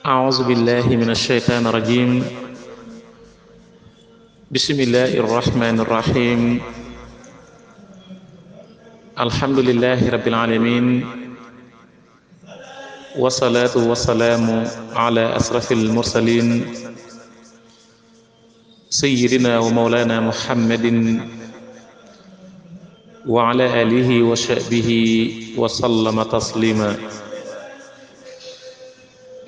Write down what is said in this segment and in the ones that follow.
أعوذ بالله من الشيطان الرجيم بسم الله الرحمن الرحيم الحمد لله رب العالمين والصلاة والسلام على أشرف المرسلين سيدنا ومولانا محمد وعلى آله وصحبه وسلم تسليما.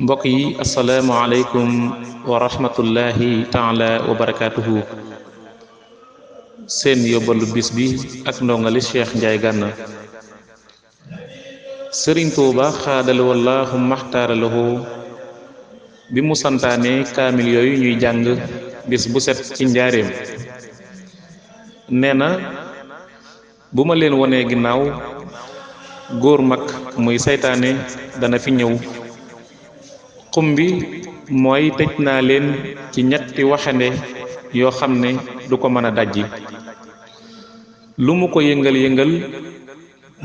mbokk yi asalaamualeykum wa rahmatullahi taala wa barakaatuhu. seen yóbbalu bis bi ak ndongali Cheikh Ndiaye Gana. Sëriñ Tuuba xaadala wallaahu maxtaaralahu bi mu santaane kaamil yooyu ñuy jàng bis bu set ci njaareem nee na bu ma leen wonee ginnaaw góor mag muy saytaane dana fi ñëw. xumbi mooy tëj naa leen ci ñetti waxande yoo xam ne du ko mën a dajji. lu mu ko yëngal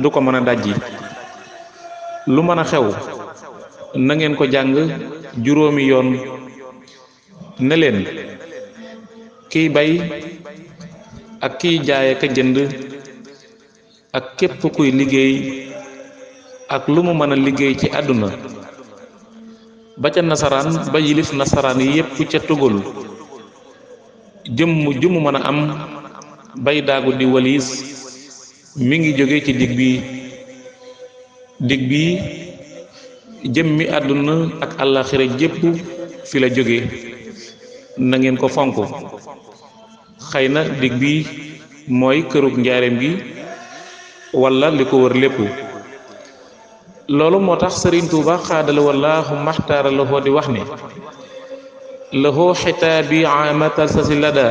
du ko mën a dajji. lu mën a xew na ngeen ko jàng juróomi yoon ne leen kiy bay ak kiy jaay ak jënd ak képp kuy liggéey ak lu mu mën a liggéey ci àdduna ba ca nasaraan ba yilif nasaraan yi yépp ca tugal jëmm ju mu mën a am bay daagu di waliis mi ngi jóge ci dig bi jëmmi àdduna ak àllaaxira jépp fi la jóge. na ngeen ko fonk. xëy na dig bi mooy kërug njaareem gi walla li ko wër lépp. loolu moo tax Sëriñ Tuuba xaadala wallaahu maxtaara lahoo di wax ni lahoo xitaabi aamata sasi lada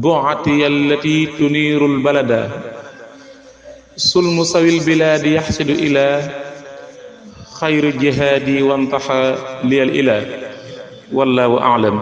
buati yallati tuniirul balada sulmu sawil bilaadi yaxsidu ila xayru jihaadi wantaxa liyal ila wallaahu aalam.